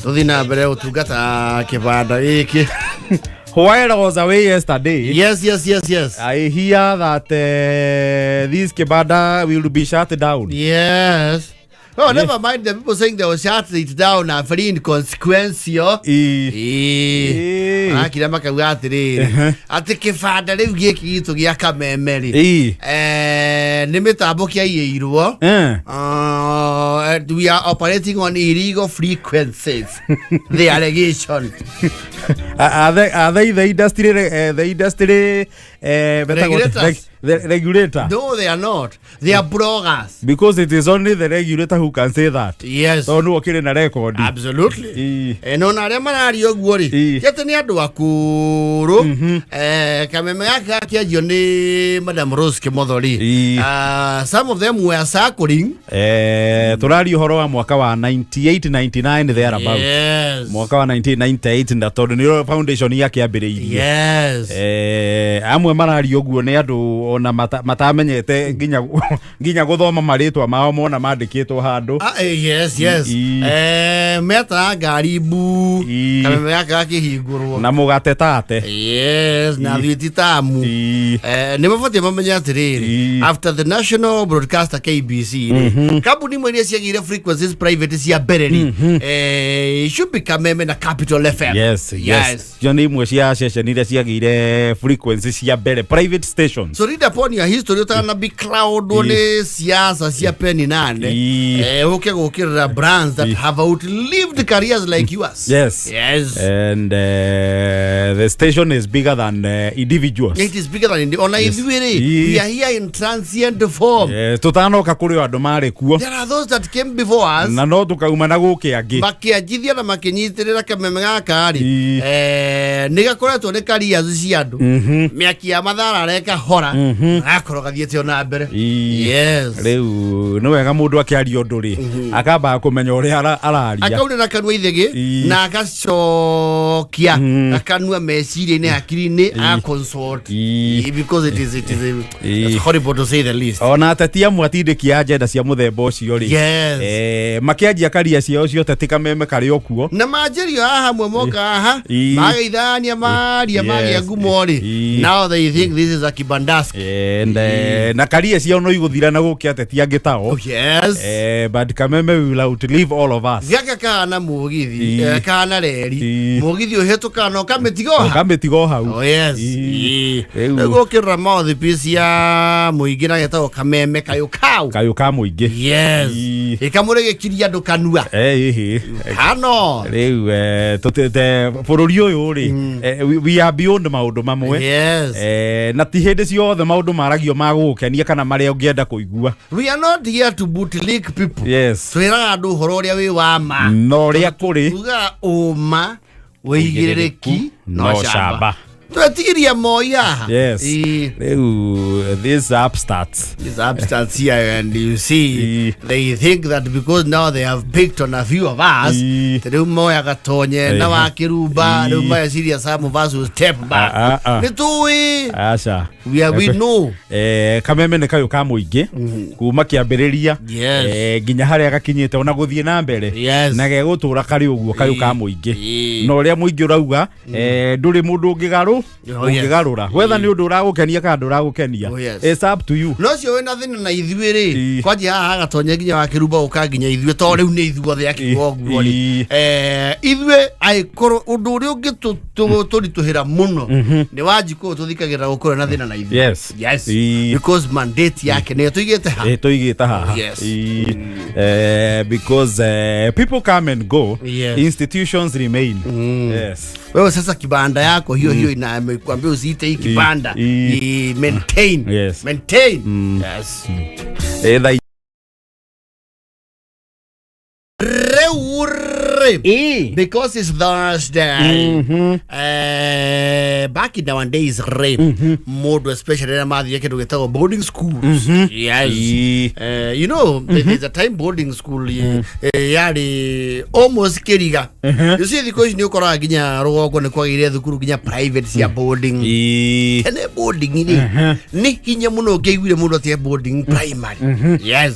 Tũthiĩ na mbere gũtungata kĩbanda gĩkĩ. While I was away yesterday, Yes. I hear that this kibanda will be shut down. Yes. Oh, never mind the people saying they will shut it down are very inconsequential. Ĩ. Ĩĩ. Marakira makauga atĩrĩrĩ, atĩ kĩbanda rĩu gĩkĩ gitũ gĩa Kameme rĩ, nĩ mĩtambo kĩaiyĩirwo. And we are operating on illegal frequencies. The allegation. Are they the industry Regulators? The regulator? No, they are not. They are bloggers. Because it is only the regulator who can say that. Yes. Tondũ nĩwe ũkĩrĩ na record. Absolutely. Ĩ. No na arĩa mararia ũguo rĩ, ti atĩ nĩ andũ akũrũ. Kameme gaka gakĩanjio nĩ Madam Rose Kimotho rĩ, some of them were circling. Tũraria ũhoro wa mwaka wa 98 99 thereabout. Mwaka wa 1998, na tondũ nĩrĩo foundation yakĩambĩrĩirie. Amwe mararia ũguo nĩ andũ ona matamenyete nginya gũthoma marĩtwa mao mona mandĩkĩtwo handũ. Ah, yes. Metaga ngari mbu. Kameme gaka gakĩhingũrwo. Na mũgate tate. Yes, na thwiti tamu. Nĩ mabatiĩ mamenye atĩrĩrĩ, after the national broadcaster KBC rĩ, kambuni imwe iria ciagĩire frequencies private cia mbere rĩ, should be Kameme na Capital FM. Yes. Cio nĩ imwe cia ceceni iria ciagĩire frequency cia mbere, private stations. So read upon your history ũtana be cloudwo nĩ siasa cia peni nane. Ũke gũkĩrĩra brands that have outlived careers like yours. And the station is bigger than individuals. It is bigger than ona ithuĩ rĩ, we are here in transient form. Yes, tũtanoka kũrĩ o andũ marĩ kuo. There are those that came before us. Na no tũkauma na gũkĩ angĩ. Makĩanjithia na makĩnyitĩrĩra kameme gaka rĩ, nĩ gakoretwo nĩ careers cia andũ. Mĩaki ya mathara areka hora, gakorwo gathiĩte ona mbere. Rĩu nĩ wega mũndũ akĩaria ũndũ rĩ, akambaga kũmenya ũrĩa araria. Akaurĩra kanua ithĩgĩ na agacokia gakanua meciria-inĩ, hakiri-inĩ, agaconsult. Because it is it's horrible to say the least. Ona ateti amwe atindĩki a agenda cia mũthemba ũcio rĩ, makĩanjia career ciao cia ũteti Kameme karĩ o kuo. Na manjĩrio haha hamwe moka haha, mageithania, maria, magĩa ngumo rĩ, now they think this is a kibandaski. And na career ciao no igũthira na gũkĩ ateti angĩ tao. But Kameme will outlive all of us. Gaka kahana mũgithi, kahana reri. Mũgithi ũhĩtũkaga na ũkamĩtiga o ha. Ũkamĩtiga o hau. Rĩu Rĩu gũkĩrora mouthpiece ya mũingĩ na getagwo Kameme kayũ kau. Kayũ ka mũingĩ. Ĩkamũrĩgĩkiria andũ kanua. Ĩhĩ. Hano. Rĩu tũtĩte bũrũri ũyũ rĩ, we are beyond maũndũ mamwe. Na ti hĩndĩ ciothe maũndũ maragio ma gũgũkenia kana marĩa ũngĩenda kũigua. We are not here to bootlick people. Twĩraga andũ ũhoro ũrĩa wĩ wa ma. Na ũrĩa kũrĩ. Tugaga ũma, wĩigĩrĩrĩki no no camba. Camba. Twetigiria moi haha. Rĩu this upstarts. These upstarts here, and you see, they think that because now they have picked on a few of us, rĩu moyaga tonye na wa kĩrumba, rĩu mageciria some of us will step back. Ah, ah, ah. Nĩ tũĩ. Aca. We know. Kameme nĩ kayũ ka mũingĩ kuma kĩambĩrĩria nginya harĩa gakinyĩte ona gũthiĩ na mbere, na gegũtũra karĩ ũguo kayũ ka mũingĩ. Na ũrĩa mũingĩ ũrauga, ndũrĩ mũndũ ũngĩgarũ ũngĩgarũra wetha nĩ ũndũ ũragũkenia kana ndũragũkenia. It's up to you. No ũcio wĩna thĩna na ithuĩ rĩ, kwanjia haha agatonye nginya wa kĩrumba gũka nginya ithuĩ, to rĩu nĩ ithuothe akiuga ũguo rĩ, ithuĩ angĩkorwo ũndũ ũrĩa ũngĩtũritũhĩra mũno nĩ Wanjikũ tũthikagĩrĩra gũkorwo na thĩna na ithuĩ. Because mandate yake nĩyo tũigĩte ha. Tũigĩte haha. Because people come and go, institutions remain. Wewe sasa kibanda yako hiyo hiyo inakwambia usiite hii kibanda. Maintain. Maintain, yes. Thaa Rĩu rĩ, because it's Thursday, back in our days rĩ, mũndũ especially rĩrĩa mathire kĩndũ gĩtagwo boarding schools. There's a time boarding school yarĩ almost kĩriga. You see, thikũ ici nĩ ũkoraga nginya rũgongo nĩ kwagĩire thukuru nginya private cia boarding. Tene boarding rĩ, nĩ hinya mũno ũngĩaiguire mũndũ atĩ e boarding primary.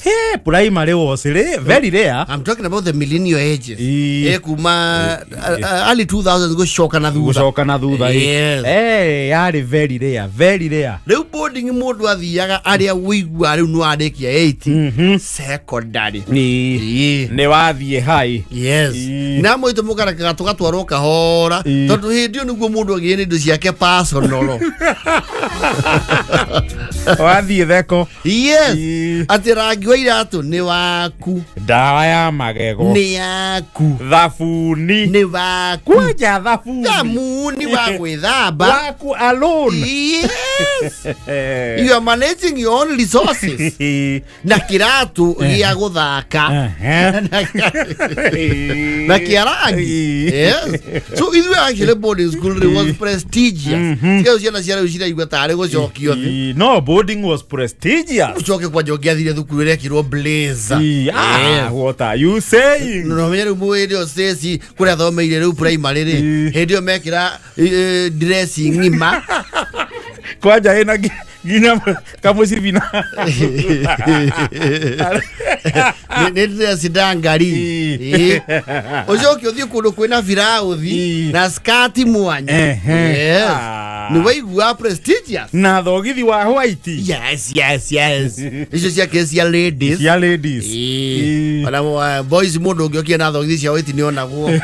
Hey, primary was very rare. I'm talking about about the millennial ages. Ii. Kuma early 2000 gũcoka na thutha. Gũcoka na thutha, ĩ. Yes. Eh, yarĩ very rare, very rare. Rĩu boarding mũndũ athiaga arĩa wĩigua rĩu nĩ warĩkia 8 secondary. Ĩ. Ii. Nĩ wathiĩ high. Yes. Ii. Na mwitũ mũkarekaga tũgatwarwo kahora, Ii. tondũ hĩndĩ ĩyo nĩguo mũndũ agĩe na indo ciake personal. Wathiĩ theko. Yes. Ii. Atĩ rangi wa iratũ nĩ waku. Ndawa ya magego. Nĩ yaku. Thabuni. Nĩ waku. Kwanja thabuni. Thamuni wa gwĩthamba. Waku alone. Yes, you are managing your own resources na kĩratũ gĩa gũthaka na kĩarangi. Yes, so ithuĩ actually boarding school rĩ was prestigious. Tiga ciana cia rĩu ciraigua tarĩ gũcokio thĩ. No, boarding was prestigious. Ũcoke kwanja ũngĩathire thukuru ĩrekirwo blazer. Ii, ah, Yes. what are you saying? No menye rĩu hĩndĩ ĩyo Stacy kũrĩa athomeire rĩu primary rĩ, Ii. hĩndĩ ĩyo mekĩra dress ng'ima. Kwanja ĩna nginya kamũcibi na Nĩ dress ndangari. Ii. Ii. Ũcoke ũthiĩ kũndũ kwĩna birauthi Ii. na skati mwanya. Ehe. Yes. Ah. Nĩ waigua prestigious. Na thogithi wa white. Yes, icio ciake cia ladies. Cia ladies. Ii. Ii. Ona boys mũndũ ũngĩokire na thogithi cia white nĩ onagwo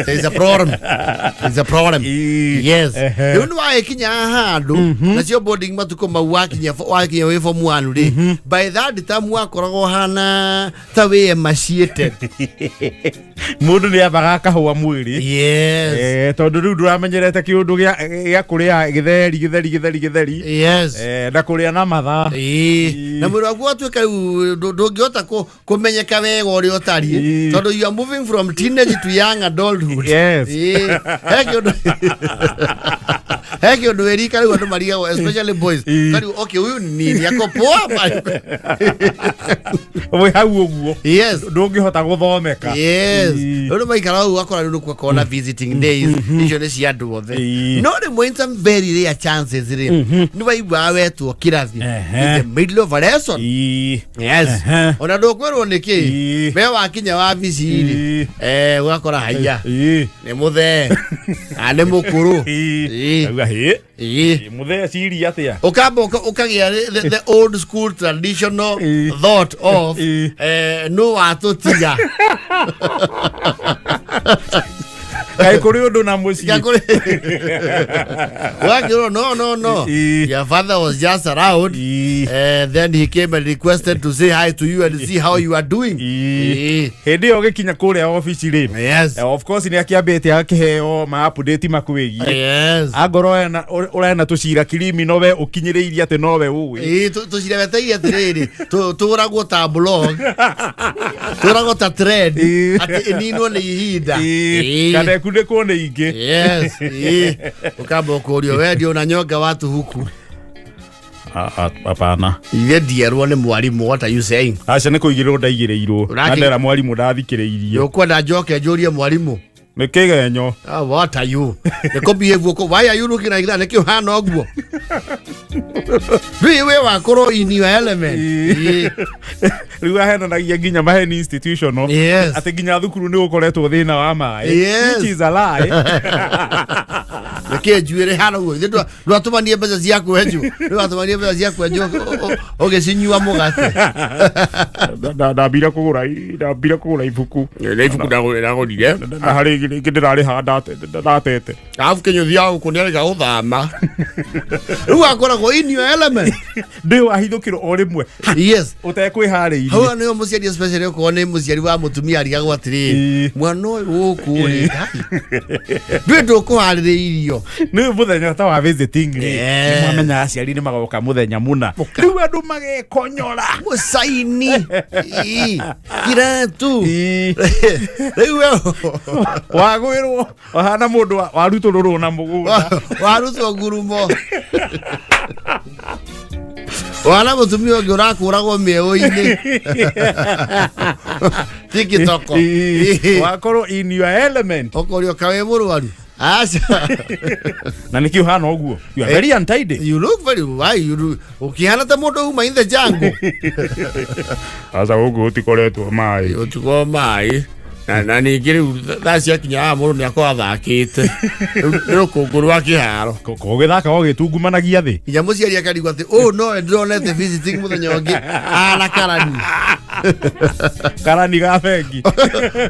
there is a problem, there is a problem. Ii. Yes. Ehe. Rĩu nĩ wagĩkinya handũ nacio boarding matukũ mau wakinya wĩ form 1 rĩ, by that time wakoragwo hana ta wĩ emaciated. Mũndũ nĩ ambaga akahũa mwĩrĩ. Yes. Eh, tondũ rĩu ndũramenyerete kĩũndũ gĩa kũrĩa gĩtheri gĩtheri gĩtheri gĩtheri. Yes. Eh, na kũrĩa na mathaa. Ĩĩ. Na mwĩrĩ waku watuĩka rĩu ndũngĩhota kũmenyeka wega ũrĩa ũtariĩ, tondũ you are moving from teenage to young adulthood. Yes. Ĩĩ. He kĩũndũ wĩrika rĩu andũ marigagwo, especially boys. Kariu okay, huyu ni nini, ako poa Wĩ hau ũguo. Yes. Ndũngĩhota gũthomeka. Yes. Ii. Rĩu maikara ũguo akora rĩu nĩkuo na visiting days icio nĩ cia andũ othe. No rĩmwe in some very rare chances rĩ, nĩ waiguaga wetwo kĩrathi in the middle of a lesson. Yes. Ona ndũkwĩrwo nĩ kĩ. We wakinya wabici rĩ, ũgakora haiya, nĩ mũthee na nĩ mũkũrũ. Ii. Auga hĩ. Ii. Mũthee ciria atĩa? Ũkamba ũkagĩa the old school traditional thought of no watũtiga. Kaĩ kũrĩ ũndũ na mũciĩ? Wakĩrwo no, your father was just around. Then he came and requested to say hi to you and see how you are doing. Hĩndĩ ĩyo ũgĩkinya kũrĩa obici rĩ, of course nĩ akĩambĩte akĩheo ma update makwĩgiĩ. Angorwo ũrena tũcira criminal, we ũkinyĩrĩirie atĩ nowe ũĩ. Ĩĩ, tũcira weteire atĩrĩrĩ, tũragwo ta blog, tũragwo ta trend, atĩ ĩninwo nĩ ihinda. Kana ĩkunĩkwo nĩ ingĩ. Yes, ĩĩ. Ũkamba ũkũrio we ndio unanyonga watu huku? Hapana. Ithe ndierwo nĩ mwarimũ, what are you saying? Aca, nĩ kũigĩrĩrwo ndaigĩrĩirwo. Na ndera mwarimũ ndathikĩrĩirie. Ũkwenda njoke njũrie mwarimũ? Nĩ kĩgenyo. Ah, what are you? Nĩkũ behave ũkũ? Why are you looking like that? Nĩkĩ ũhana ũguo? Ndũĩ wĩ wakorwo in your element. Ĩĩ. Rĩu ahenanagia nginya maheni institutional, atĩ nginya thukuru nĩ gũkoretwo thĩna wa maĩ, which is a lie. Nĩkĩ njuĩrĩ hana ũguo? Ithe ndwatũmanie mbeca cia kwenjwo? Ndwatũmanie mbeca cia kwenjwo ũgĩcinyua mũgate? Ndambire kũgũra ibuku. Nĩ ibuku ndagũrire. Na harĩ rĩngĩ ndĩrarĩha ndatete. Arabu kĩnyũthi gũkũ nĩarega gũthama. Rĩu akoragwo in your element. Ndĩ wahithũkĩrwo o rĩmwe ũtekwĩharĩirie. Hau nĩho mũciari, especially okorwo nĩ mũciari wa mũtumia, arigagwo atĩrĩrĩ, mwana ũyũ gũkũ rĩ, ndũĩ ndũkũharĩrĩirio. Nĩ mũthenya ta wa visiting rĩ, nĩmwamenya aciari nĩ magoka mũthenya mũna. Mũka. Rĩu andũ magekonyora. Mũcaini. Ĩĩ, kiratu. Rĩu we Wagwĩrwo wahana mũndũ warutũrũrwo na mũgũnda. Warutwo ngurumo wana mũtumia ũngĩ ũrakũragwo mĩeũ-inĩ ti gĩtoko. Wakorwo in your element. Ũkorio kawĩ mũrwaru. Aca. Na nĩkĩ ũhana ũguo? You are very untidy. You look very, why you do ũkĩhana ta mũndũ uma in the jungle. Aca, gũkũ gũtikoretwo maĩ. Ũtukũ maĩ na ningĩ rĩu thaa ciakinya haha mũndũ nĩ akorwo athakĩte. Rĩu nĩ rũkũngũ rwa kĩharo. Kũgĩthaka ũgĩtungumanagia thĩ. Nginya mũciari akarigwo atĩ ũũ nowe ndĩronete visiting mũthenya ũngĩ ana karani. Karani ga bengi.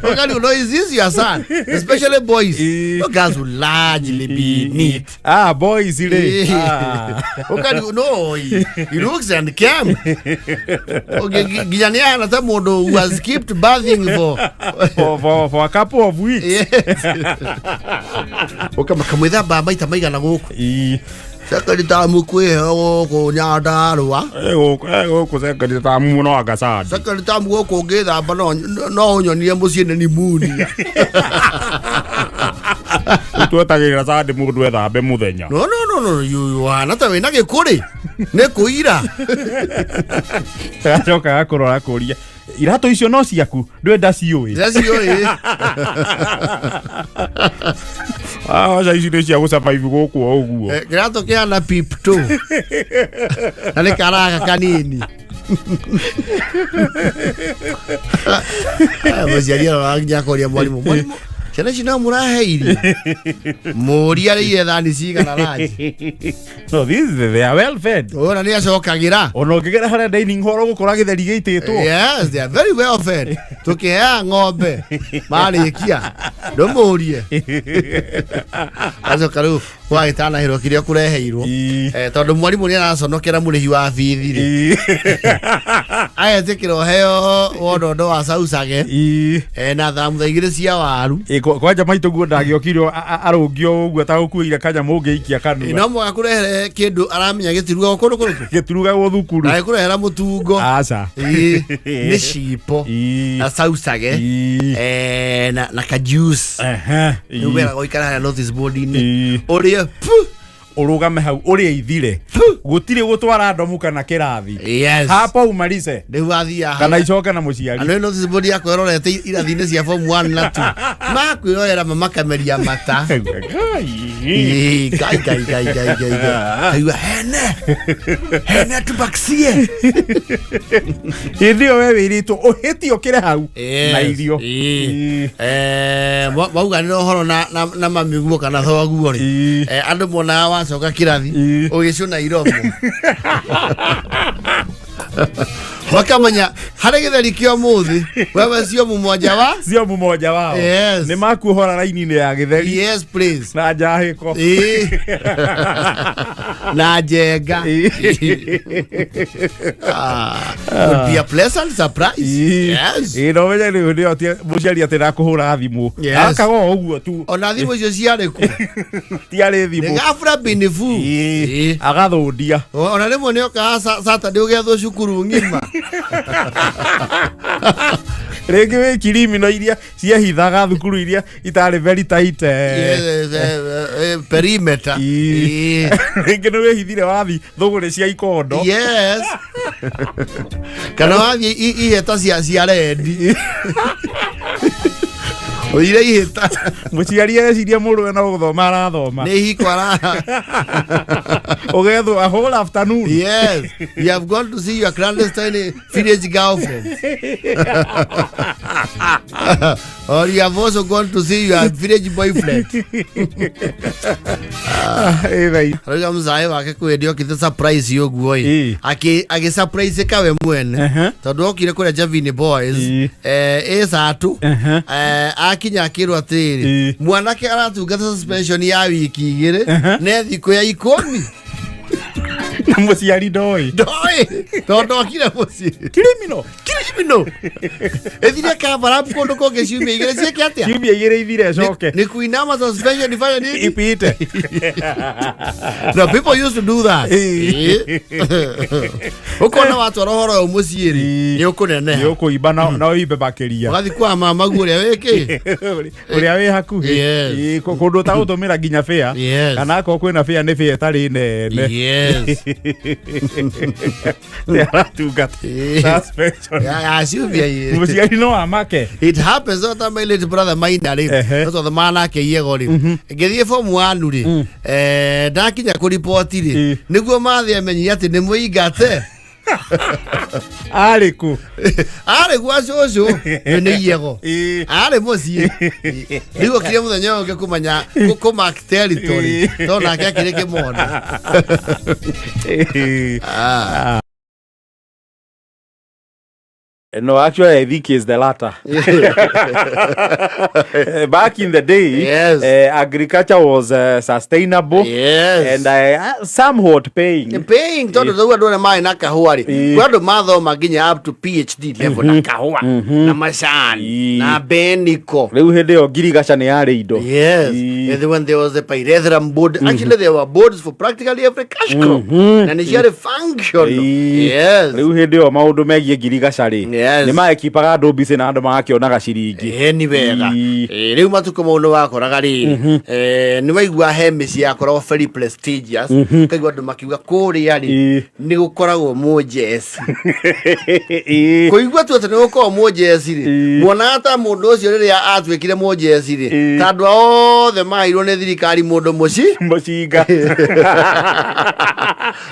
Ũkarigwo, no, is this your son? Especially boys. No, girls will largely be neat. Ah, boys rĩ. Ah. Ũkarigwo, no, he looks and came. Okay, nginya nĩ ahana ta mũndũ who has skipped bathing for For a couple of weeks. Yes. Ũkamwĩthamba maita maigana gũkũ? Second term kwĩheo gũkũ Nyandarũa. Gũkũ second term mũno anga Sunday. Second term gũkũ ũngĩthamba no ũnyonie mũciĩ nĩ pneumonia. Twetagĩrĩra Sunday mũndũ ethambe mũthenya. No, you hana ta wĩna gĩkũrĩ nĩ kũira. Agacoka agakũrora kũria iratũ icio no ciaku, ndwenda ciũĩ. Ndĩraciũĩ. Aca, ici nĩ cia gũsurvive gũkũ o ũguo. Kĩratũ kĩhana pip tu na nĩ karaka kanini. Mũciari arora nginya akoria mwarimũ, "Mwarimũ, ciana ici no mũrahe irio?" Mũria arĩire thani cigana ranji? No, this they are well fed. Ona nĩ acokagĩra. Ona ũngĩgera harĩa dining hall ũgũkora gĩtheri gĩitĩtwo. Yes, they are very well fed. Tũkĩheaga ng'ombe marĩkia ndũmũrie. Acoka rĩu wagĩtanahĩrwo kĩrĩa ũkũreheirwo. Tondũ mwarimũ nĩ araconokera mũrĩhi wa bithi rĩ, agetĩkĩra ũheo wondondo wa caucage na thamutha igĩrĩ cia waru. Kwanja maitũ guo ndagĩokire arũngio ũguo ta gũkuĩire kanyamũ ũngĩikia kanua. No mwaka kũrehere kĩndũ aramenya gĩtirugagwo kũndũ kũrĩkũ. Gĩtirugagwo thukuru. Agĩkũrehera mũtungo. Aca. Nĩ cipo na caucage na ka juice. Rĩu weraga ũikare harĩa notice board-inĩ ũrĩe pu. Ũrũgame hau ũrĩe ithire, gũtirĩ gũtwara ndomu kana kĩrathi. Hapo umalize. Rĩu wathiaga kana icoke na mũciari. Andũ notice board yakwa ĩrorete irathi-inĩ cia form 1 na 2 makwĩrorera mamakameria mata. Ĩĩ, Ngai Ngai Ngai Ngai Ngai Ngai. Kaigua hene hene tubaksie. Hĩndĩ ĩyo we wĩrĩtwo ũhĩtie ũkĩre hau na irio. Mauganĩra ũhoro na mamiguo kana thoguo rĩ, andũ monaga wacoka kĩrathi ũgĩcũna iromo makamenya harĩ gĩtheri kĩa ũmũthĩ wewe sio mũmwanja wa Sio mmoja wao. Yes. Nĩ makuohora raini-inĩ ya gĩtheri. Yes, please. Na njahĩko. Na njenga. Ah, would be a pleasant surprise. Yes. Ĩĩ, no menye rĩu nĩyo mũciari atĩ ndakũhũra thimũ. Akaga o ũguo tu. Ona thimũ icio ciarĩ ku? Tiarĩ nĩ thimũ. Gabura binifu. Agathũndia. Ona rĩmwe nĩ okaga Saturday ũgethwo cukuru ng'ima. Rĩngĩ wĩ kirimino iria ciehithaga thukuru iria itarĩ very tight. Yes, perimeter. Rĩngĩ nĩ wĩhithire wathi thũgũrĩ cia ikondo. Yes, kana wathiĩ ihĩta cia rendi ũire ihĩta. Mũciari eciria mũrũwe no gũthoma arathoma. Nĩ ihiko ara. Ũgethwo a whole afternoon. Yes, you have gone to see your clandestine village girlfriend or you have also gone to see your village boyfriend. Ĩ, thai. Rauga mzae wake kwĩ okite surprise ũguo ĩ, agĩ surprise kawe mwene tondũ okire kũrĩa Javini Boys ĩ catu akinya akĩrwo atĩrĩrĩ, mwanake aratungata suspension ya wiki 2 ne thikũ ya 10. Na mũciari ndoĩ. Ndoĩ tondũ okire mũciĩ. Criminal. Criminal ĩthire cover up kũndũ kũngĩ ciumia 2 ciĩke atĩa? Ciumia 2 ithire coke. Nĩ kuinama suspension ifanye nini? Ipite. No, people used to do that. Ũkona watwara ũhoro ũyũ mũciĩ rĩ, nĩ ũkũneneha. Nĩ ũkũimba na ũimbe makĩria. Ũgathiĩ kwa mamagu ũrĩa wĩkĩ ũrĩa wĩ hakuhĩ. Yes. Kũndũ ũtagũtũmĩra nginya fare. Yes. Kana akorwo kwĩna fare nĩ fare ĩtarĩ nene. Yes. Aratungata suspension. Ya ciumia igĩrĩ. Mũciari no amake. It happens no ta my late brother Maina rĩ, no twathomaga nake iego rĩ, ngĩthiĩ form 1 rĩ, ndakinya kũriboti rĩ, nĩguo mathĩ amenyire atĩ nĩ mũingate. Arĩ kũ? Arĩ gwa cũcũ nĩ nĩ iego. Arĩ mũciĩ. Rĩu okire mũthenya ũyũ ũngĩ kũmenya kũ mark territory, tondũ nake akĩrĩ kĩmondo. Ah. No, actually, I think it's the latter. Back in the day, agriculture was sustainable and somewhat paying. Paying, tondũ rĩu andũ arĩa marĩ na kahũa rĩ, kwĩ andũ mathoma nginya up to PhD level na kahũa na macani na beniko. Rĩu hĩndĩ ĩyo ngirigaca nĩ yarĩ indo. Yes. And when there was the Pyrethrum board, actually there were boards for practically every cash crop. Na nĩ ciarĩ functional. Rĩu hĩndĩ ĩyo maũndũ megiĩ ngirigaca rĩ, nĩ maekipaga andũ mbicĩ na andũ magakĩonaga ciringi. Ĩĩ, nĩ wega. Ĩĩ, rĩu matukũ mau nĩ wakoraga rĩrĩ, nĩ waigua he mĩciĩ yakoragwo very prestigious, ũkaigua andũ makiuga kũrĩa rĩ, nĩ gũkoragwo mũnjeci. Kũigua tu atĩ nĩ gũkoragwo mũnjeci rĩ, muonaga ta mũndũ ũcio rĩrĩa atuĩkire mũnjeci rĩ, ta andũ othe maheirwo nĩ thirikari mũndũ mũci Mũcinga.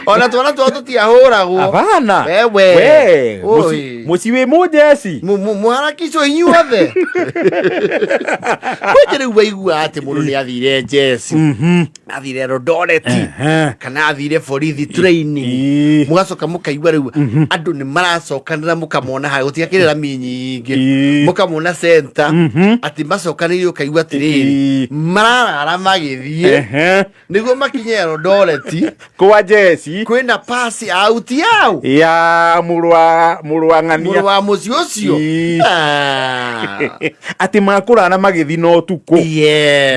Ona twana twao tũtiahũragwo. Hapana. Wewe. We, Oi. mũci wĩ mũnjeci. Mũharakicwo inyuothe kwenje. Rĩu waigua atĩ mũndũ nĩ athire njeci, athire Eldoret, kana athire borithi training, mũgacoka mũkaigua rĩu andũ nĩ maracokanĩra, mũkamona harĩa gũtigakĩrĩ rami nyingĩ, mũkamona center atĩ macokanĩire, ũkaigua atĩrĩrĩ, mararara magĩthiĩ nĩguo makinye Eldoret. Kwa jeci. Kwĩna pasi out yao ya mũrũ wa mũrũ ng'ania wa mũciĩ ũcio. Ah. Atĩ makũrara magĩthi na ũtukũ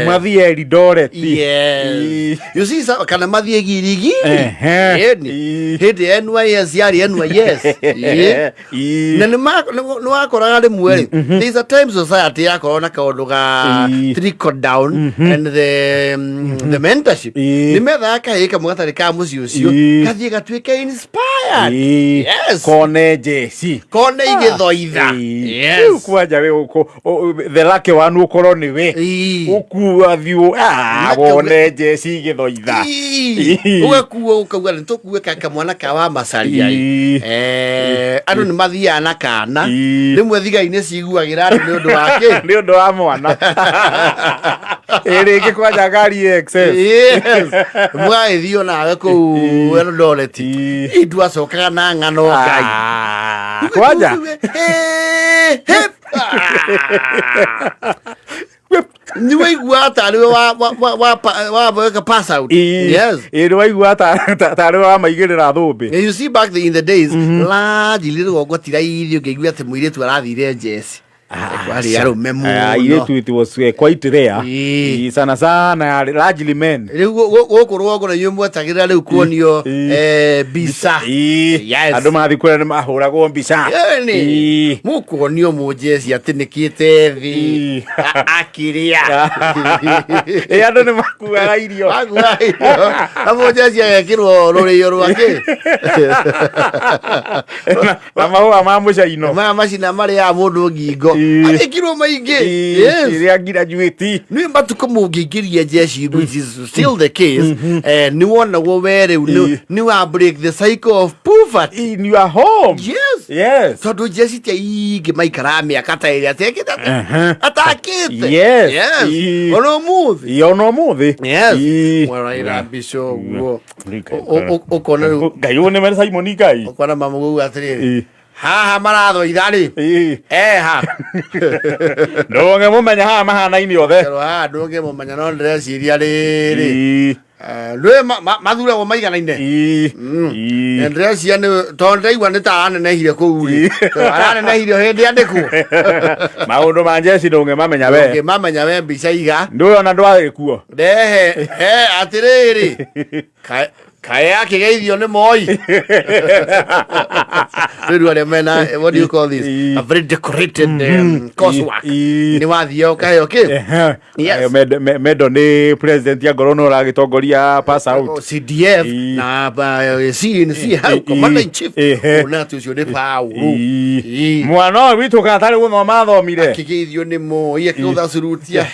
mathiĩ Eldoret. Yes. You see, kana mathiĩ girigiri. Ĩni. Hĩndĩ ya NYS yarĩ NYS. Na nĩ wakoraga rĩmwe rĩ, there is a time society yakorwo na kaũndũ ga trickle down and the mentorship. Nĩ methaga kahĩĩ kamwe gatarĩ ka mũciĩ ũcio, gathiĩ gatuĩke inspired. Kone jeci. Kone igĩthoitha. Rĩu kwanja we the lucky one ũkorwo nĩ we ũkua thiũ wone jeci igĩthoitha. Ũgakuo ũkauga nĩ tũkue kamwana ka wa macaria. Andũ nĩ mathiaga na kana. Rĩmwe thigari nĩ ciguagĩra andũ nĩ ũndũ wa kĩ? Nĩ ũndũ wa mwana ĩ rĩngĩ kwanja ngari excess. Yes, mũgagĩthiĩ nawe kũu Eldoret. Ndwacokaga na ng'ano Ngai. Ah, kwanja Hip. Nĩ waigua tarĩ we wa pass out. Ĩ nĩ waigua tarĩ we wamaigĩrĩra thũmbĩ. You see, back in the days, largely rũgongo ti raithi ũngĩigua atĩ mũirĩtu arathire njeci. Kwarĩ arũme mũno. Airĩtu it was quite rare. Sana sana yarĩ largely men. Rĩu gũkũ rũgongo na inyuĩ mwetagĩrĩra rĩu kuonio mbica. Andũ mathiĩ kũrĩa nĩ mahũragwo mbica. Ĩni. Mũkuonio mũnjeci atĩ nĩkĩte thĩ akĩrĩa. Ĩ andũ nĩ makuaga irio. Akua irio. Na mũnjeci agekĩrwo rũrĩo rwake. Na mahũa ma mũcaino. Maya macina marĩaga mũndũ ngingo. Agĩkirwo maingĩ. Ĩrĩa graduate. Nĩ matukũ mũngĩingĩria jeshi, which is still the case, nĩ wonagwo we rĩu nĩ wa break the cycle of poverty. In your home. Tondũ jeshi ti aingĩ maikaraga mĩaka ta ĩrĩa atekĩte atakĩte. Ona ũmũthĩ. Ĩ, ona ũmũthĩ. Mweroira mbica ũguo, ũkona rĩu Ngai ũyũ nĩ Simon Ngai. Ũkona mamũgũu atĩrĩrĩ, haha marathoitha rĩ, eha. Ndũngĩ mũmenya haha mahanaine othe. Kerwo haha ndũngĩmũmenya, no ndĩreciria rĩrĩ, ndũĩ mathuragwo maiganaine. Na ndĩreciria nĩ tondũ ndĩraigua nĩ ta aranenehire kũu rĩ, aranenehire hĩndĩ andĩkwo. Maũndũ ma njeci ndũngĩmamenya we. Ndũngĩmamenya we mbica iga. Ndũĩ ona ndwarĩ kuo. Ndehe he atĩrĩrĩ. Kaĩ akĩgeithio nĩ Moi. Rĩu arĩa mena, what do you call this, a very decorated coursework, nĩ wathiĩ ũkaheo kĩ. Yes. Ayo, medal nĩ president angorwo no ũragĩtongoria pass out. Oh, CDF na CNC hau, commander in chief, ona atĩ ũcio nĩ Paũlũ. Mwana ũyũ witũ kana tarĩ gũthoma athomire. Akĩgeithio nĩ Moi akĩgũtha curutia.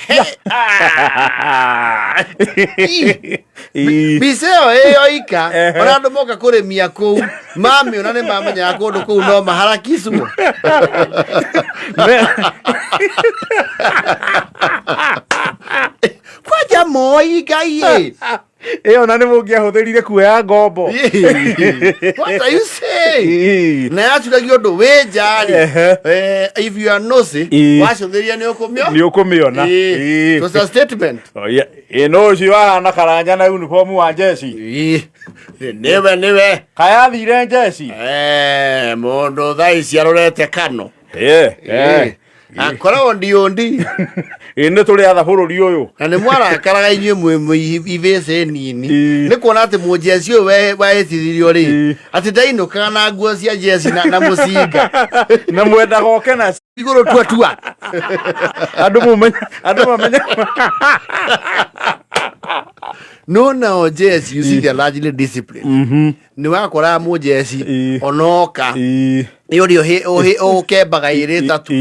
Mbica ĩyo ĩyo ika ona andũ moka kũrĩmia kũu mamĩona nĩ mamenyaga kũndũ kũu no maharakicwo. Kwanja Moi Ngai ĩ. Ĩyo na nĩ mũngĩahũthĩrire kuoya ngombo. What are you saying? Na yacuragia ũndũ wĩ njarĩ. If you are nosy, wacũthĩria nĩ ũkũmio Nĩ ũkũmĩona. It was a statement. Oh, yeah. Ĩ no ũcio ahana karanja na uniform wa njeci. Nĩwe nĩwe. Kayathire njeci. Mũndũ thaa ici arorete kano. Akoragwo ndiondi. Ĩ nĩ tũrĩ atha bũrũri ũyũ. Na nĩ mwarakaraga inyuĩ mwĩ ivĩcĩ nini nĩ kuona atĩ mũnjeci ũyũ wehĩtithirio rĩ, atĩ ndainũkaga na nguo cia njeci na mũcinga. Na mwendaga oke na igũrũ tua tua. Andũ mũmenya andũ mamenya. No nao njeci, you see, they are largely disciplined. Nĩ wakoraga mũnjeci onoka nĩ ũrĩa ũkembaga ĩrĩ ĩtatũ.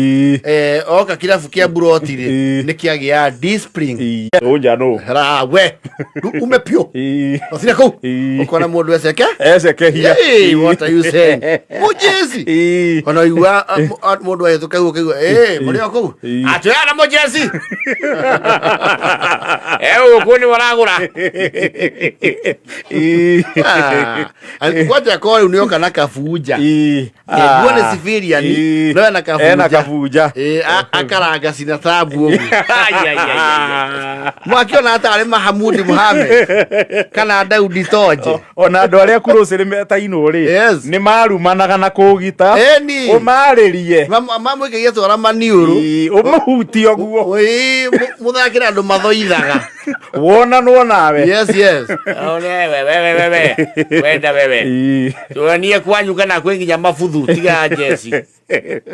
Oka kĩrabu kĩa buroti rĩ, nĩ kĩagĩa discipline. Ũnja nũ. Rawe ume piũ ũcire kũu ũkona mũndũ eceke. Eceke hinya. Hey, what are you saying? Mũjeci ona igua mũndũ ahĩtũka ũguo ũkaigua ĩ mũrĩ o kũu atwĩana mũjeci gũkũ nĩ waragũra. Kwanja ko rĩu nĩoka na kabunja. Nguo nĩ civilian, no ena kabunja. Ena kabunja. Akaranga cina tabu ũguo mwakiona atarĩ Mahamudi Mohamed kana Daudi Tonje. Ona andũ arĩa kurũcĩrĩ metainwo rĩ, nĩ marumanaga na kũgita. Eni. Ũmarĩrie. Mamwĩkagia twara maniũrũ. Ũmũhutie ũguo. Mũthakĩre andũ mathoithaga. Wonanwo nawe. Yes. Wewe wewe wewe wenda wewe tuonie kwanyu kana kwĩ nginya mabuthu tiga njeci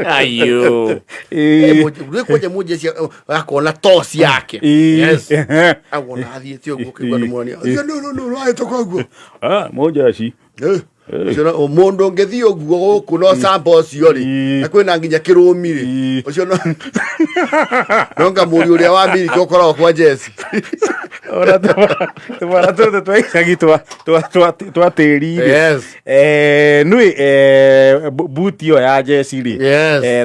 ayo. Rĩ kwanja mũnjeci akona toci yake. Yes. Awona athiĩte ũguo ũkaigua nĩ mwonia. No no no rahĩtũka ũguo. Ah, mũnjeci. Ũcio mũndũ ũngĩthiĩ ũguo gũkũ no camba ũcio rĩ, na kwĩna nginya kĩrũmi rĩ, ũcio no nonga mũriũ ũrĩa wa Miliki ũkoragwo kwa njeci. Ona tũmwana tũtũ twa icagi twa tĩri rĩ. Nĩ buti ĩyo ya njeci rĩ,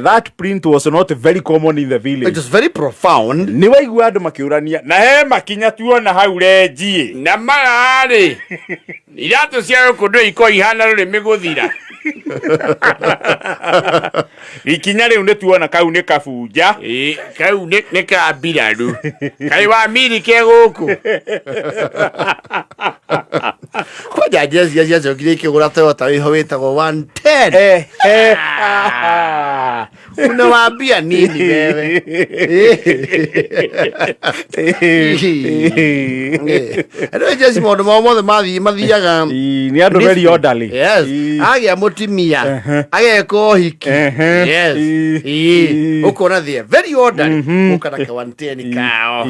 that print was not very common in the village. It was very profound. Nĩ waigua andũ makĩũrania na he makinya tuona hau renji. Na maya rĩ iratũ cia gũkũ ndũ ikorwo ihana rũrĩmĩ gũthira. Ikinya rĩu nĩ tuona kau nĩ kabunja. Ĩ, kau nĩ ka mbiraru kaĩ wa miri ke gũkũ. Kwanja njeci iria ciacokire ikĩgũra Toyota wĩho wĩtagwo 110. Unawambia nini wewe? Andũ njeci maũndũ mao mothe mathiĩ mathiaga Nĩ andũ very orderly. Yes. Agĩa mũtimia ageka ũhiki. Yes. Ũkona they are very orderly. Ũka na ka 110 kao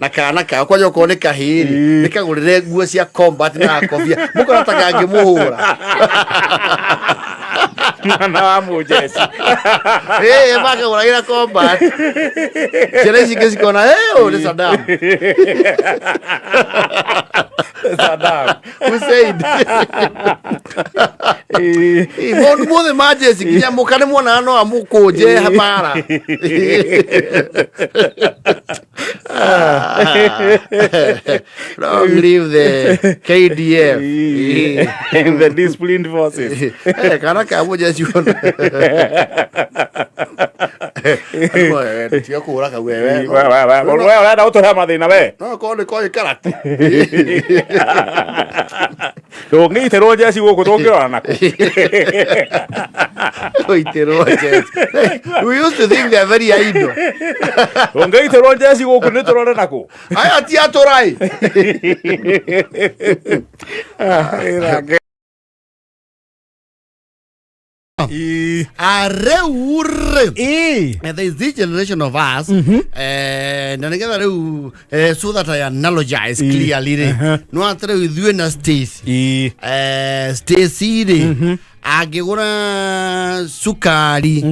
na kana kao kwanja okorwo nĩ kahĩĩ nĩ kagũrĩre nguo cia combat na gakobia mũkona ta kangĩmũhũra. Mwana wa mũnjeci. Makagũragĩra combat ciana ici ingĩ cikona ũyũ nĩ Saddam. Saddam. Hussein. Maũndũ mothe ma njeci nginya mũka nĩ mwonaga no amũkũnje bara. Long live the KDF. The disciplined forces. Kana ka mũnjeci ona tiga kũhũra kau wewe. We ũrenda gũtũhe mathĩna we. No korwo nĩ koĩ karate. Tũngĩitĩrwo njeci gũkũ tũngĩrora nakũ? Gũitĩrwo njeci. We used to think they are very idle. Tũngĩitĩrwo njeci gũkũ nĩ tũrore nakũ? Aya ti atũrai. Rĩu rĩ, there is this generation of us, na nĩgetha rĩu, so that I analogize clearly rĩ, no atĩ rĩu ithuĩ na Stacy, Stacy rĩ, angĩgũra cukari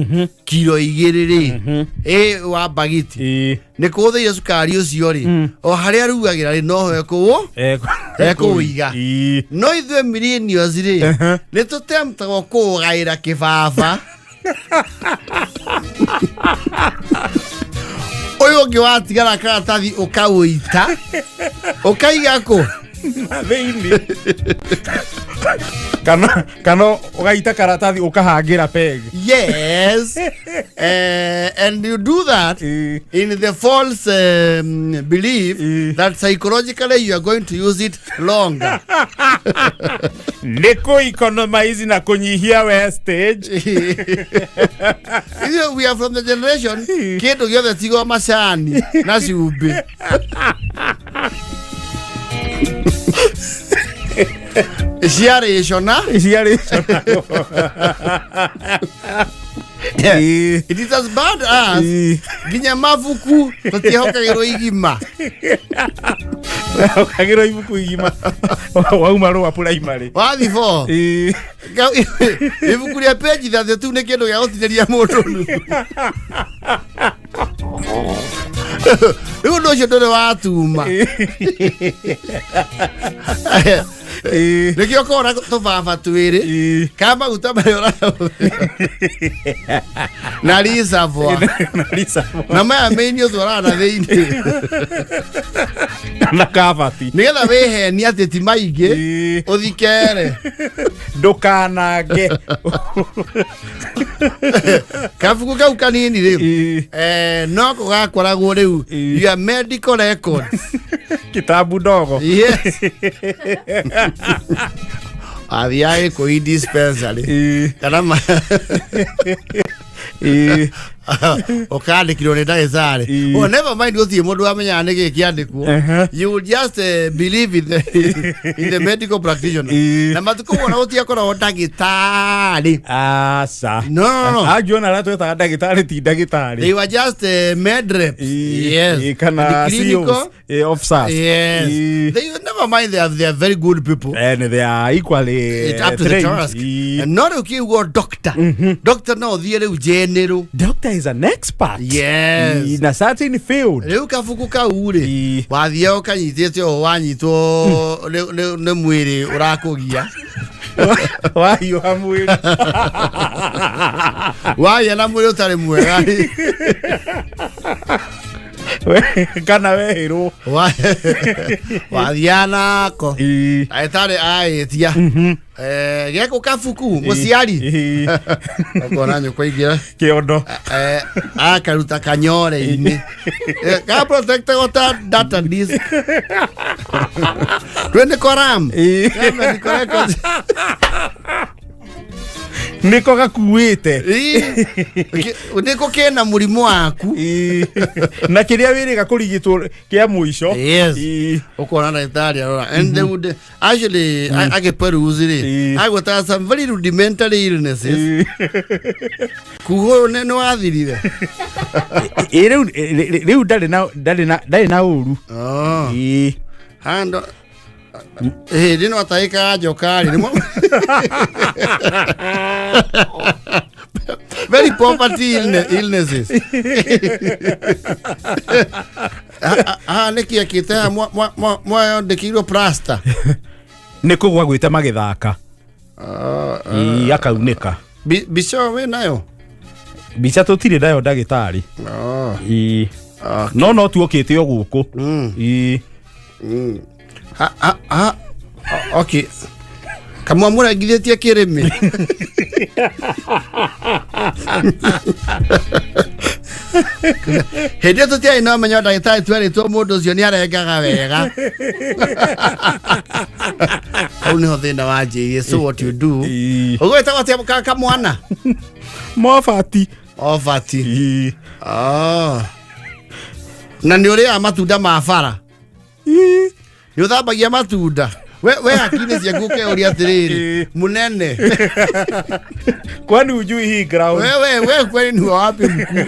kiro 2 rĩ, ĩ wa bagiti, nĩ kũhũthĩire cukari ũcio rĩ, o harĩa arugagĩra rĩ, noho ekũwũ ekũũiga. No ithuĩ millennials rĩ, nĩ tũtemtagwo kũũgaĩra kĩbaba. Ũyũ ũngĩ watigara karatathi ũkaũita ũkaiga kũ? Na thĩinĩ kana ũgaita karatathi ũkahangĩra peg. Yes. And you do that in the false belief that psychologically you are going to use it longer. Nĩ kũ economize na kũnyihia wastage. Ithuĩ we are from the generation kĩndũ gĩothe tigo macani na cumbĩ ciarĩcona. Ciarĩ. It is as bad as nginya mabuku tũtiĩhokagĩrwo igima. Ũkagĩrwo ibuku igima wauma rũa primary. Wathi bo ibuku rĩa page 32 nĩ kĩndũ gĩa gũtinĩria mũndũ nuthu. Rĩu ũndũ ũcio ndũrĩ watuma, nĩkĩo kona tũbaba twĩrĩ ka maguta marĩa ũrahũthĩra na reservoir. Na reservoir. Na maya main ũtwaraga na thĩinĩ. Na kabati. Nĩgetha wĩhenie atĩ ti maingĩ, ũthikere. Ndũkanange. Kabuku kau kanini rĩ, noko gakoragwo rĩu your medical records. Kitabu ndogo. Yes, athiaga gĩkũi dispensary kana ũkandĩkirwo nĩ ndagĩtarĩ. Oh, never mind, gũtirĩ mũndũ wamenyaga nĩ gĩkĩ kĩandĩkwo. You will just believe in the medical practitioner. Na matukũ mona gũtiakoragwo ndagĩtarĩ. Aca. No. Angiona arĩa twetaga ndagĩtarĩ ti ndagĩtarĩ. They were just med reps. Yes. Kana And clinical COs, officers. Yes. They never mind, they are very good people. And they are equally It's up to the trained. task. No rĩu kiugo doctor, doctor no ũthiĩ rĩu general. Doctor is an expert. Yes. In a certain field. Rĩu kabuku kau rĩ, wathiaga ũkanyitĩte ũũ, wanyitwo nĩ mwĩrĩ ũrakũgia. Wahiũha mwĩrĩ. Wagĩa na mwĩrĩ ũtarĩ mwega. Kana wehĩrwo. Wathiaga nako, ndagĩtarĩ aĩtia geko kabuku mũciari, ũkona nyũkwa ingĩra kĩondo. Akaruta kanyore-inĩ ka protectagwo ta data disk twĩ nĩ koram. Ka medical records. Nĩko gakuĩte. Nĩko kena mũrimũ waku. Na kĩrĩa wĩrĩga kũrigitwo kĩa mũico. Yes. Ũkona ndagĩtarĩ arora and they would actually agĩperuse rĩ, agwetaga some very rudimentary illnesses, kuga ũyũ nĩ wathirire. Ĩ, rĩu ndarĩ na ũru. Oh. Hando hĩndĩ no atahĩkaga njoka rĩ, very poverty illnesses. Haha nĩkĩ ekĩte haha mwandĩkĩirwo plaster? Nĩ kũgwa gwĩte magĩthaka. Ĩ, akaunĩka. Mbica ĩyo wĩ nayo? Mbica tũtirĩ nayo, ndagĩtarĩ. Oh. Ĩ. No tuokĩte o gũkũ. Ĩ. Ha, ha, ha. Okay, kamwa mũrengithĩtie kĩrĩmĩ. Hĩndĩ ĩyo tũtiarĩ na ũmenyo, ndagĩtarĩ twerĩtwo mũndũ ũcio nĩ arengaga wega. Hau niho thĩna wanjĩirie. So what you do, Ii. ũguo ĩtagwo atĩa kamwana? Mobati. Ovati. Ii. Ah. Na nĩ ũrĩaga matunda ma bara? Ii. Nĩ ũthambagia matunda? We hakiri ciaku ũkeuria atĩrĩrĩ, mũnene, Kwani ujui hii ground? Wewe kweli ni wa wapi mkuu?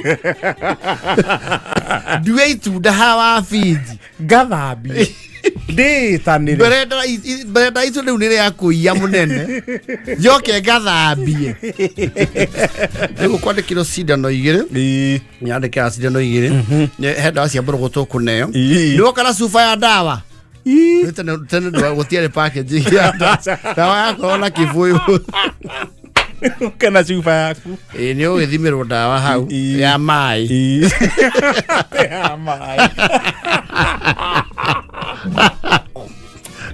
Ndue itunda hawa bindi. Ngathambie ndĩĩtanĩre. Mbere itu rĩu nĩ rĩa kũiya, mũnene, njoke ngathambie. Rĩu ũkwandĩkĩrwo cindano igĩrĩ. Ii. Nyandĩkĩra cindano igĩrĩ. He ndawa cia mbũrũgũtũ ũkũneo. Ii. Nĩ woka na cuba ya ndawa? Ii. Rĩu tene gũtiarĩ package ya ndawa. Ndawa yakorwo na kĩbũyũ. Kana cuba yaku. Ĩĩ, nĩ ũgĩthimĩrwo ndawa hau. Ii. Ya maĩ. Ii. Ya maĩ.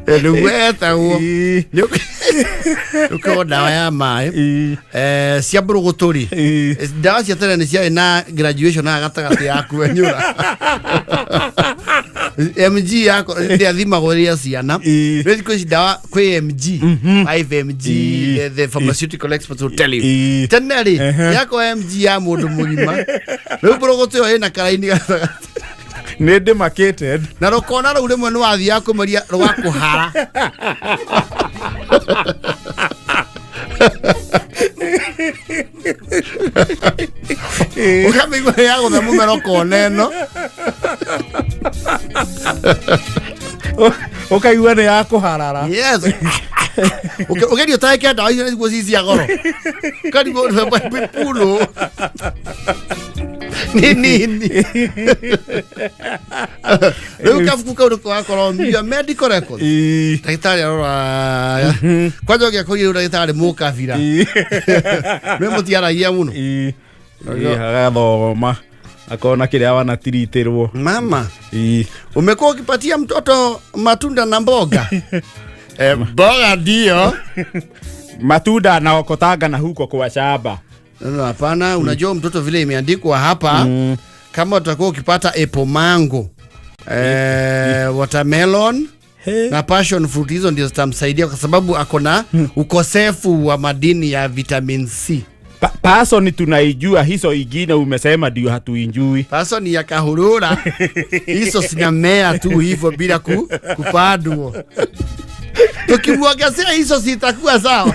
Ĩ, nĩguo etagwo. Ii. Nĩ ũkĩheo ndawa ya maĩ. Ii. Cia mbũrũgũtũ rĩ, Ii. ndawa cia tene nĩ ciarĩ na graduation haha gatagatĩ ya kwenyũra mg yako ndĩathimagwo rĩa ciana. Ii. Rĩu thikũ ici ndawa kwĩ mg, 5 mg. Ii. The pharmaceutical experts will tell you. Ii. Tene rĩ, Ehe. yako mg ya mũndũ mũgima, rĩu mbũrũgũtũ ĩyo ĩna karaini gatagatĩ. Nĩ demarcated. Na rũkona rũu rĩmwe nĩ wathiaga kũmeria rũgakũhara. Ũkamĩigua nĩ yagũtha mũmero kona ĩno. Ũkaigua nĩ ya kũharara. Yes. Ũgerio ũtahĩke ndawa icio nĩguo ci cia goro, karigwo pulo nĩ nini. Rĩu kabuku kau nĩko gakorwo your medical records. Ii. Ndagĩtarĩ arora kwanja ũngĩakorire rĩu ndagĩtarĩ mũkabira. Ii. Nĩ mũtiaragia mũno. Ii. Ii, agathoma akona kĩrĩa wanatiritirwo. Mama, Ii. umekuwa ukipatia mtoto matunda na mboga? Mboga ndio. Matunda naokotanga na huko kwa shamba. No, hapana, unajua mtoto vile imeandikwa hapa, kama utakuwa ukipata apple, mango, watermelon He. na passion fruit, hizo ndio zitamsaidia kwa sababu ako na ukosefu wa madini ya vitamin C. Passion tunaijua, hizo ingine umesema ndio hatuijui. Passion ya kahurura, hizo zinamea tu hivyo bila kupandwa. Tukimwongezea hizo zitakuwa sawa.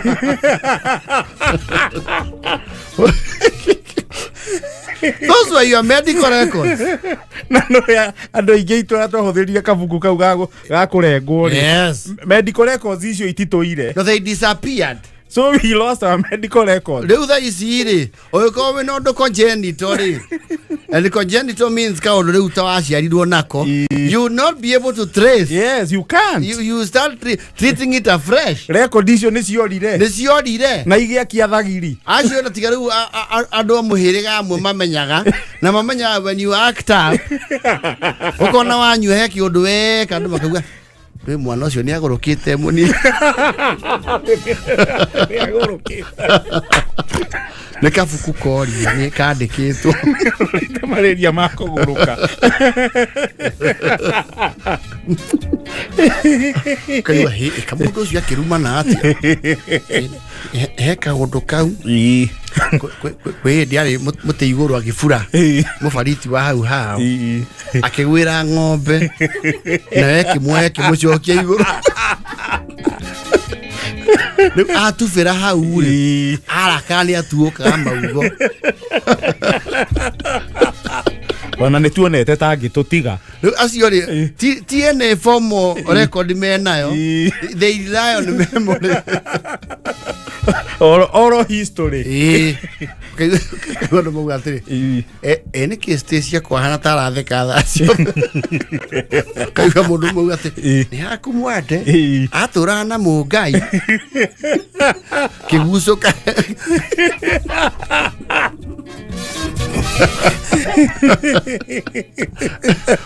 Those were your medical records. Na no ya andũ aingĩ aitũ arĩa twahũthĩrire kabuku kau ga kũrengwo rĩ, medical records icio ititũire. No, they disappeared. So we lost our medical records. Rĩu thaa ici rĩ, ũngĩkorwo wĩna ũndũ congenital rĩ, and congenital means kaũndũ rĩu ta waciarirwo nako, you will not be able to trace. Yes, you can't. You start treating it afresh. Record icio nĩ ciorire. Nĩ ciorire. Na igĩakia thagiri. Acio na tiga rĩu andũ a mũhĩrĩga amwe mamenyaga na mamenyaga when you act up, ũkona wanyua he kĩũndũ weka, andũ makauga rĩ mwana ũcio nĩ agũrũkĩte mũni. Nĩ kabuku koria nĩ kandĩkĩtwo. Marĩria ma kũgũrũka. Kaigua hĩ kamũndũ ũcio akĩrumana atĩa? He kaũndũ kau. Ii. Kwĩ hĩndĩ arĩ mũtĩ igũrũ agĩbura mũbariti wa hau hao. Ii. Akĩgwĩra ng'ombe nayo ĩkĩmuoya ĩkĩmũcokia igũrũ. Rĩu atubĩra hau rĩ, Ii. arakara nĩ atuũkaga maugo. Ona nĩ tuonete tangĩtũtiga. Rĩu acio rĩ, ti any formal record menayo. Ii. They rely on memory. Oral history. Ĩĩ. Ũkaigua andũ mauga atĩrĩ, Ii. E nĩkĩ Stacia kwahana ta aratheka thaa ciothe? Kaigua mũndũ mauga atĩ Ĩĩ. nĩ haku mwande Ĩĩ. atũraga na mũngai kĩgucũka.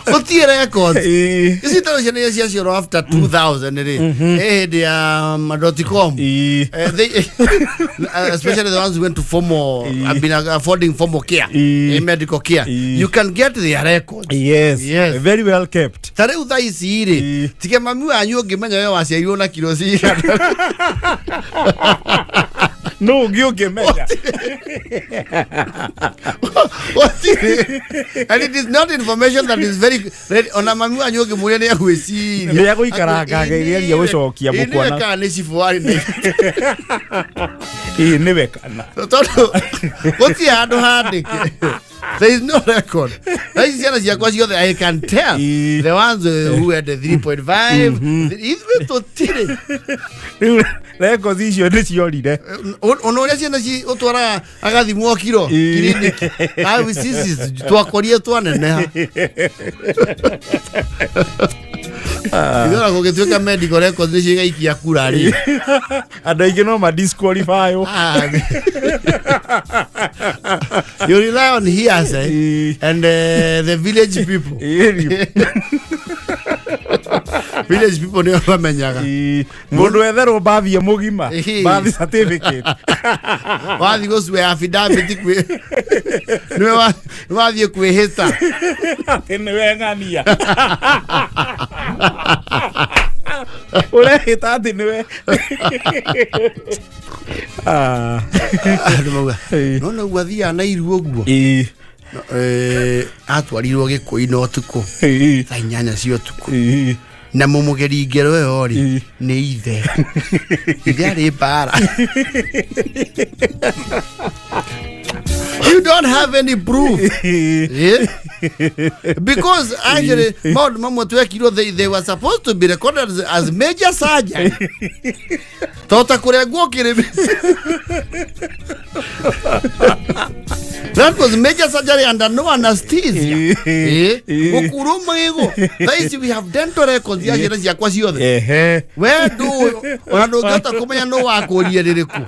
Gũtirĩ records. Ĩĩ. Ici tondũ ciana iria ciaciarwo after 2000 rĩ, ĩ hĩndĩ ya dot com. Ĩĩ. They, especially the ones who went to formal, have been affording formal care, medical care. You can get their records. Yes. Yes. Very well kept. Ta rĩu thaa ici rĩ, tige mami wanyu ũngĩmenya we waciarirwo na kiro cigana. No ũngĩ ũngĩmenya. Gũtirĩ. And it is not information that is very ready. Ona mami wanyu ũngĩmũria nĩ agwĩciria. Nĩ egũikaranga akĩgeria gũcokia Ĩ, nĩwe mũkwana. kana nĩ cibũ warĩ na Ĩĩ nĩwe kana. Tondũ gũtirĩ handũ handĩke. There is no record. Na ici ciana ciakwa ciothe I can tell. The ones who had the 3.5, ithuĩ tũtirĩ. Rĩu records icio nĩ ciorire. Ona ũrĩa ciana ũtwaraga agathimwo kiro kiriniki. Sisi twakorie twaneneha. Ithuĩ ona gũgĩtuĩka medical records nĩ cigaikia kura rĩ. Andũ aingĩ no ma disqualify. Ah, you rely on hearsay and the village people. Village people nĩo mamenyaga. Mũndũ etherwo bathi mũgima. Birth certificate. Wathiĩ gũcua affidavit kwĩ nĩwe wathiĩ kwĩhĩta. Atĩ nĩwe ng'ania. Ũrehĩta atĩ nĩwe. Ah. Andũ mauga nona ũguo athiaga na iruo ũguo. Atwarirwo Gĩkũi na ũtukũ thaa 8 cia ũtukũ na mũmũgeri ngero ĩyo rĩ nĩ ithe ithe arĩ mbara. You don't have any proof. Yeah? Because actually maũndũ mamwe twekirwo, they were supposed to be recorded as major surgery, to ta kũrengwo kĩrĩmĩ. That was major surgery under no anesthesia. Gũkurwo magego. Thaa ici we have dental records ya ciana ciakwa ciothe. We ndũ ona ndũngĩhota kũmenya nũ wakũrie rĩrĩkũ.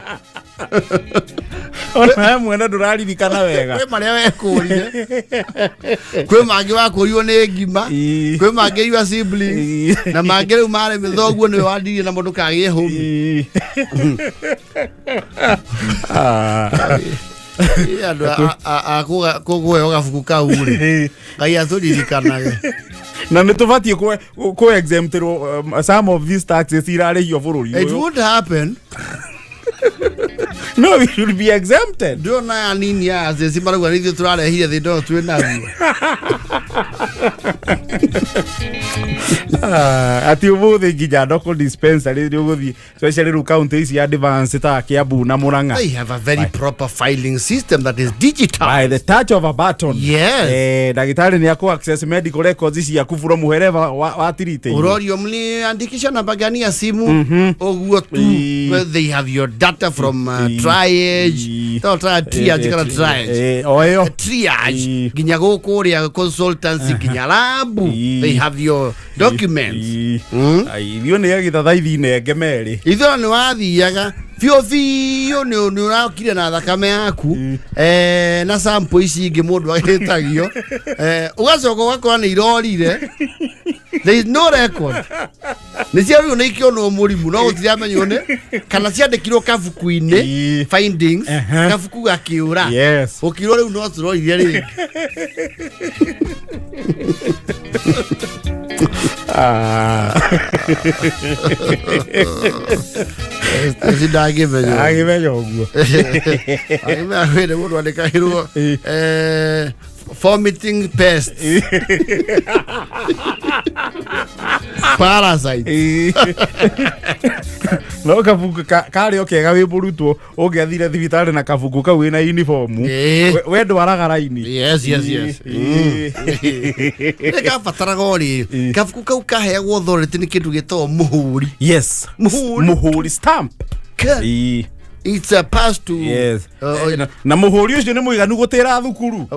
Ona we mwene ndũraririkana wega. Kwĩ marĩa wekũrire, kwĩ mangĩ wakũrirwo nĩ ngima, kwĩ mangĩ your siblings, na mangĩ rĩu marĩ mĩthoguo nĩwe wandirie na mũndũ kagĩe hũmi. Ah. Ĩ, andũ a kũheo gabuku kau rĩ, Ngai atũririkanage. Na nä tå batiä kå exemptĩrwo some of these taxes irarĩhio bũrũri It ũyũ. won't happen. No, we should be exempted. Ndĩrona aya nini aya ceci marauga nĩ ithuĩ tũrarehire thĩna ũyũ twĩ naguo. Ah, ati ũmũthĩ nginya local dispensary nĩ ũgũthiĩ, especially rĩu county ici advance ta Kiambu na Murang'a. They have a very proper filing system that is digital. By the touch of a button. Yes. Ndagĩtarĩ nĩ akũ access medical records ciaku from wherever watirite. Urorio mliandikisha namba gani ya simu, ũguo tu. Well, they have your data from triage, no, triage kana triage. O ĩyo. Triage nginya gũkũ ũrĩa consultancy nginya lab. They have your documents. Ai, ithuĩ nĩ agĩthathaithi nenge merĩ. Ithuĩ nĩ wathiaga biũ biũ, nĩ ũrakire na thakame yaku na sample ici ingĩ mũndũ agĩtagio, ũgacoka ũgakora nĩ irorire. There is no record. Nĩ ciarĩirwo nĩ ikĩonwo mũrimũ no gũtiramenywo nĩ kana ciandĩkirwo kabuku-inĩ. Findings. Kabuku gakĩũra. Ũkirwo rĩu no tũrorire rĩngĩ. Ah. Ici ndangĩmenya. Agĩmenya ũguo. Agĩmenya kwĩrĩ mũndũ andĩkagĩrwo vomiting pest parasite. No kabuku karĩ o kega wĩ mũrutwo ũngĩathire thibitarĩ na kabuku kau wĩna uniform. We ndwaraga raini. Yes. Nĩ kabataraga o rĩrĩ kabuku kau kaheagwo authority nĩ kĩndũ gĩtagwo mũhũri. Mũhũri. Mũhũri, stamp. It's a pass to Na mũhũri ũcio nĩ mũiganu gũtĩra thukuru.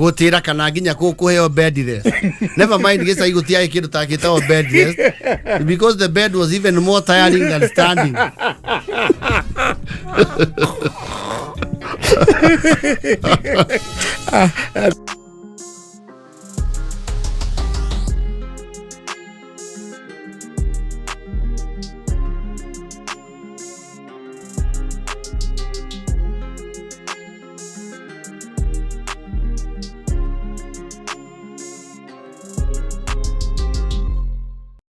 Gũtĩra kana nginya kũheo bed rest. Never mind gĩcagi gũtiarĩ kĩndũ ta gĩtagwo bed rest, because the bed was even more tiring than standing.